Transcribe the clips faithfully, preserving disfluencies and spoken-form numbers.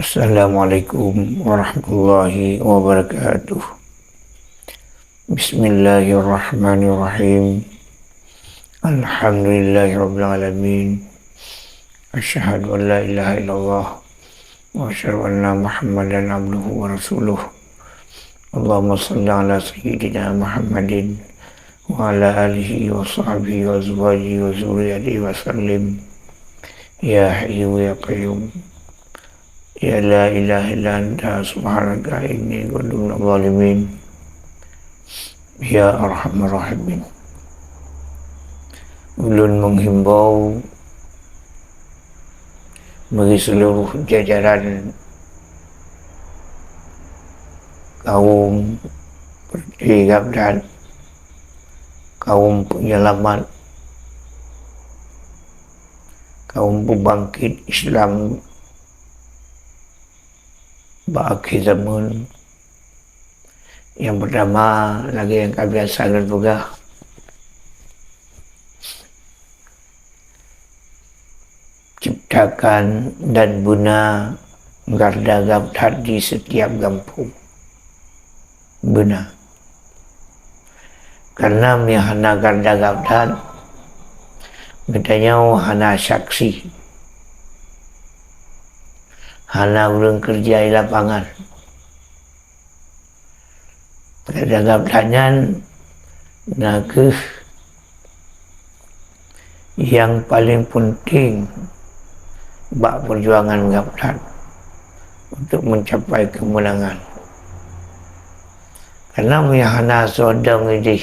Assalamualaikum warahmatullahi wabarakatuh. Bismillahirrahmanirrahim. Alhamdulillahirabbil alamin. Asyhadu an la ilaha illallah wa asyhadu anna Muhammadan abduhu wa rasuluh. Allahumma shalli ala sayyidina Muhammadin wa ala alihi wa sahbihi wa azwajihi wa dzurriyyatihi wa sallim. Ya Hayyu ya Qayyum. Ya la ilaha illa anta subhanaka inni kuntu minadh dhalimin. Ya Arhamar Rahimin. Ulôn menghimbau bagi seluruh jajaran kaum peurti Gabdat, kaum penyelamat, kaum pembangkit Islam bak akhé zaman. Nyang peurtama, lagée nyang ka biasa lôn peugah, ciptakan dan beuna garda Gabdat di setiap gampông. Beuna. Karena meunyo hana garda Gabdat, geutanyoe hana saksi, hana ureuëng keureuja di lapangan. Garda Gabdat nyan na kheueh nyang paleng peunteng bak peujuangan Gabdat untuk mencapai kemenangan. Karena meunyo hana soe dong ideh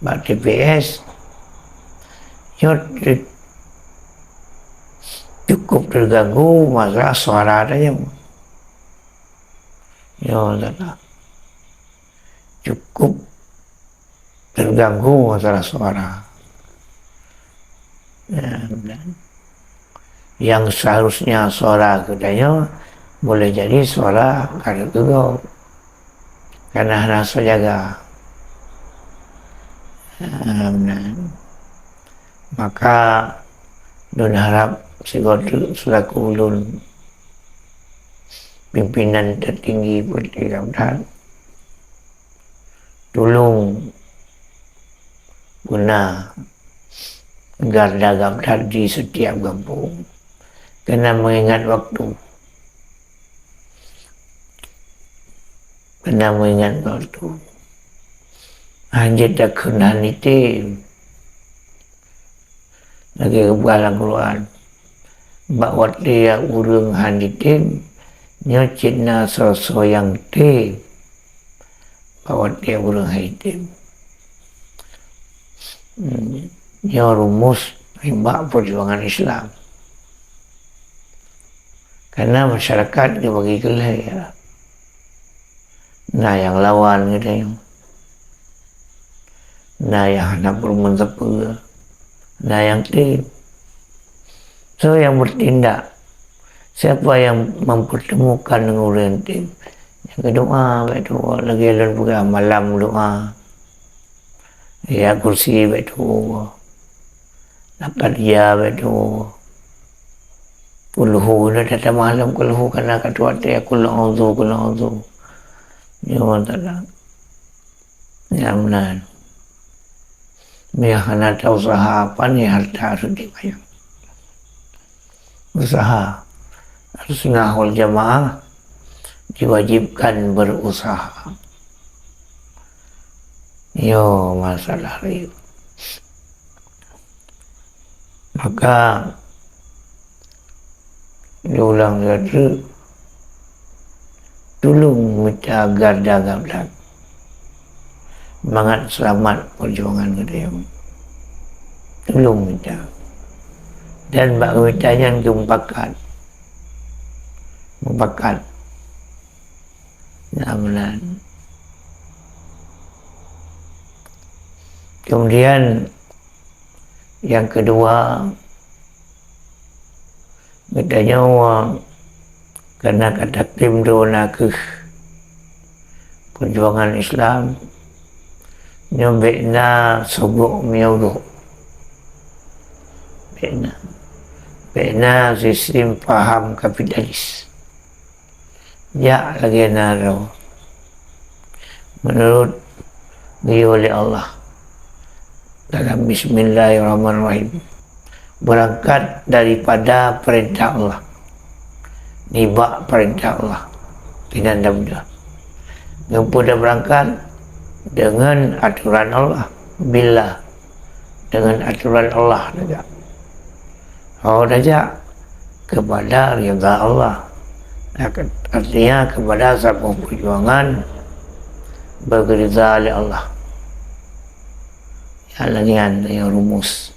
bak T P S, nyoe te-, cukup terganggu masalah suara tanyoe. Nyoe teuka. Cukup terganggu masalah suara. Ya, dan yang seharusnya suara geutanyoe boleh jadi suara ka reuteuk gob. Karena hana soe jaga. Ya, dan maka lôn harap sigoe teuk selaku ulôn pimpinan tertinggi peurti Gabdat, tulông beuna garda Gabdat di setiap gampông. Keunan meuingat waktu. Keunan meuingat waktu. Hanjeuet takheun hana item. Lagée geupeugah lam Quran, bak watée ureuëng hana item, nyoe cit na soe-soe nyang tem bak watée ureuëng hana item. Hmm, nyoe rumus nibak peujuangan Islam. Karena masyarakat geubagi keu lhée. Na nyang lawan geutanyoe. Na nyang hana peurumoh sapeue. Na nyang tem. Soe nyang bertindak? Siapa yang mempertemukan dengan ureuëng tem? Nyang geudoa bak tuwoe, lagée lôn peugah malam doa. Ya kursi bak tuwoe. Lakat ya bak tuwoe. Kulhu na tatamah lam kulhu kana ka tuat ya kul a'udzu, kul a'udzu. Nyoe teuka. Nyang meunan. Meuhana ta usaha apa ni harta harus dibayar. Usaha. Ahlussunnah wal Jamaah diwajibkan berusaha. Yo masalah riet. Maka diulang lagi, tulông mita garda Gabdat mangat seulamat peujuangan geutanyoe. Tulông mita. Dan bak mita nyan geumupakat. Mupakat. Nah, meunan. Kemudian yang kedua, geutanyoe kana ka tatem droe na kheueh peujuangan Islam, nyoe bék na sogok miyugoe. Bék na. Bék na sistem paham kapitalis. Jak lagée na droe. Meunurot geuyue lé Allah dalam Bismillahirrahmanirrahim, beurangkat daripada peurintah Allah, nibak peurintah Allah, keunan tabeudôh. Ngon peue tabeurangkat? Deungon atoran Allah, billah, deungon atoran Allah tajak. Ho tajak? Keupada ridha Allah. Artinya keupada saboh peujuangan beugeurida lé Allah. Nyan lagée nyan rumus.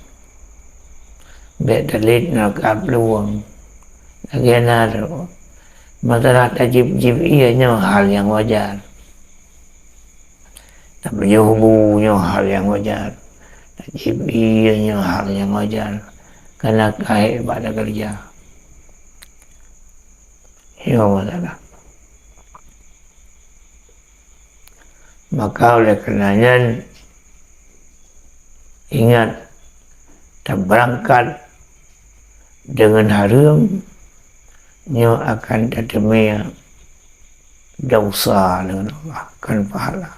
Bék teulet na keu plueng. Lagée na droe. Masalah tajieb-jieb ié nyoe hal nyang wajar. Tapajoh bu nyoe hal nyang wajar. Tajieb ié nyoe hal nyang wajar. Kana kahék bak takeureuja. Nyoe masalah. Maka oleh karena nyan, ingat, tabeurangkat deungon hareuem, nyoe akan tateumé desya deungon Allah, kon pahala.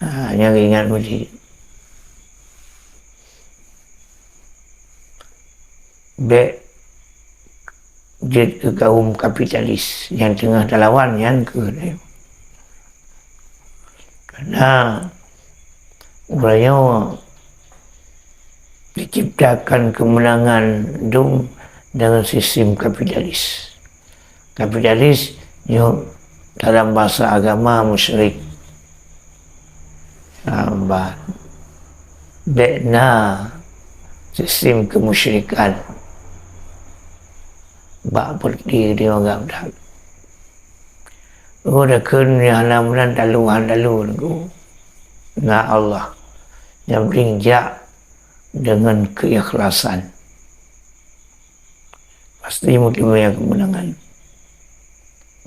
Ha, nyan ingat meusti. Bék jeuet keu kaum kapitalis nyang teungoh talawan nyan keuh. Karena uroe nyoe diciptakan keumeunangan dum deungon sistem kapitalis. Kapitalis nyoe dalam bahasa agama musyrik. Saban bék na sistem keumusyrikan bak peureuti di magam that. Oh, takheun nyang hana meunan talu, hana talu, na Allah. Nyang penting jak deungon keukhlasan. Pasti meuteumé keumeunangan.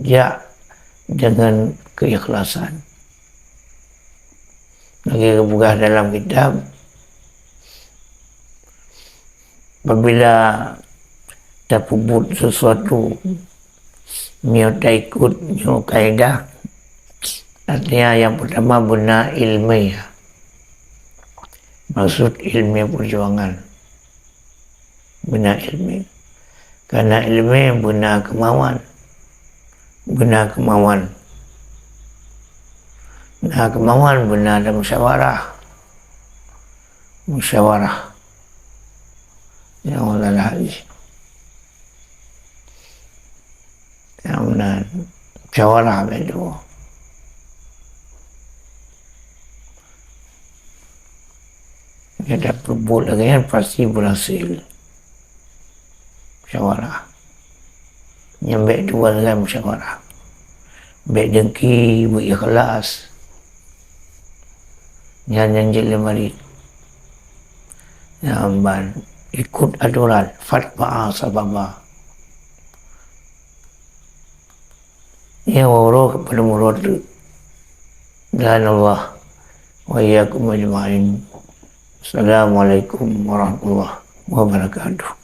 Jak deungon keukhlasan. Lagée geupeugah dalam kitab, apabila tapeubuet sesuatu, meunyoe taikot nyoe kaedah, artinya nyang pertama beuna ilmiah. Maksud ilmiah perjuangan. Beuna ilmiah. Karena ilmiah beuna keumawan. Beuna keumawan. Na keumawan beuna ada musyawarah. Musyawarah. Nyang Allah lagi. Nyang meunan, musyawarah bék dua. Gata peubuet lagée nyan pasti berhasil. Musyawarah. Nyang bék dua lagée musyawarah. Bék dengki, beu ikhlas. Nyan nyang jeuet lé marit. Nyan ban ikut aturan, fatba'a sababa. Nyang uroe keupada muroh teuk. Dan Allah wa iyyakum ajma'in. Assalamualaikum warahmatullahi wabarakatuh.